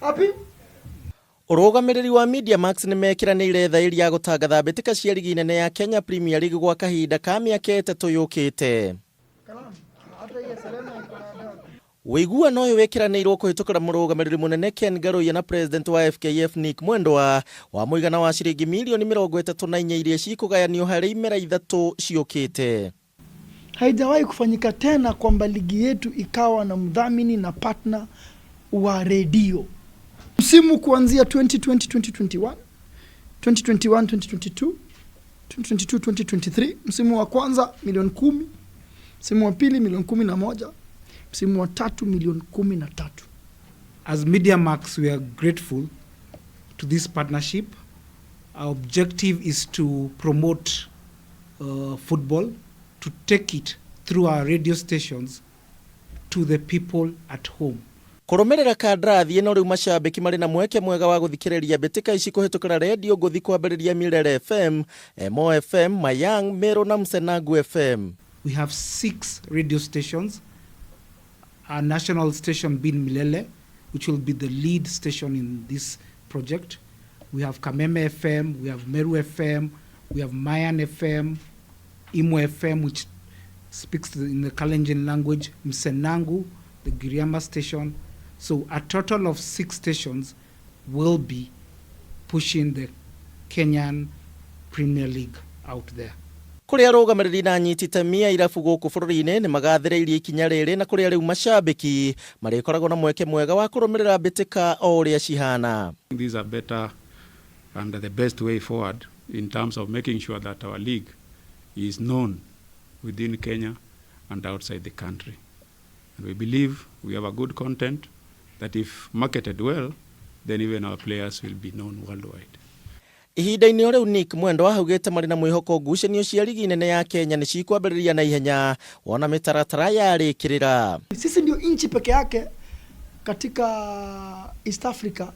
Happy? Ũrũgamĩrĩri wa Media Max nĩ mekĩranĩire thaĩri ya gũtangatha mbĩtĩka cia rigi nene ya Kenya Premier League gwa kahinda ka mĩaka 3 yũkĩte. Ũiguano ũyũ wĩkĩranĩirwo kũhĩtũkĩra mũrũgamĩrĩri mũnene Ken Ngaruiya na president wa FKF Nick Mwendwa wa mũigana wa ciringi mirioni 34 iria cikũgayanio harĩ imera 3 ciũkĩte. Haijawahi kufanyika tena kwamba ligi yetu ikawa na mdhamini na partner wa redio. Msimu kuanzia 2020-2021, 2021-2022, 2022-2023, msimu wa kwanza milioni 10, msimu wa pili milioni 11, msimu wa tatu milioni 13. As Media Max, we are grateful to this partnership. Our objective is to promote football, to take it through our radio stations to the people at home. Kũrũmĩrĩra kandarathi ĩno rĩu macambĩki marĩ na mweke mwega wa gũthikĩrĩria mbĩtĩka ici kũhĩtũkĩra redio ngũthi kwambĩrĩria Milele FM, Emo FM, Mayang, Meru na Msenangu FM. We have 6 radio stations, our national station being Milele, which will be the lead station in this project. We have Kameme FM, we have Meru FM, we have Mayan FM, Imo FM, which speaks in the Kalenjin language, Msenangu, the Giriama station. So a total of 6 stations will be pushing the Kenyan Premier League out there. Kũrĩ arũgamĩrĩri na anyiti itemi a irabu gũkũ bũrũri-inĩ nĩ magathĩrĩirie ikinya rĩrĩ na kũrĩa rĩu macambĩki marĩkoragwo na mweke mwega wa kũrũmĩrĩra mbĩtĩka o ũrĩa cihana. These are better and the best way forward in terms of making sure that our league is known within Kenya and outside the country. And we believe we have a good content that if marketed well, then even our players will be known worldwide. Ihinda-inĩ o rĩu Nick Mwendwa augĩte marĩ na mwĩhoko ngucanio cia ligi nene ya Kenya nĩ cikwambĩrĩria na ihenya wona mĩtaratara yarĩkĩrĩra. Sisi ndio nchi peke yake katika East Africa,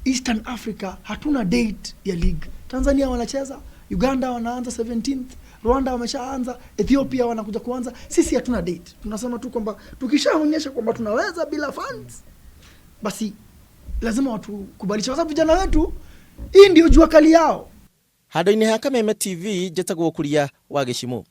Eastern Africa hatuna date ya league. Tanzania wanacheza, Uganda wanaanza 17th, Rwanda wameshaanza, Ethiopia wanakuja kuanza. Sisi hatuna date. Tunasema tu kwamba tukishaonyesha kwamba tunaweza bila fans, basi lazima watu kubalisha, kwa sababu vijana wetu hii ndio jua kali yao. Handũ-inĩ ha Kameme TV, njĩtagwo Kuria wa Gĩcimũ.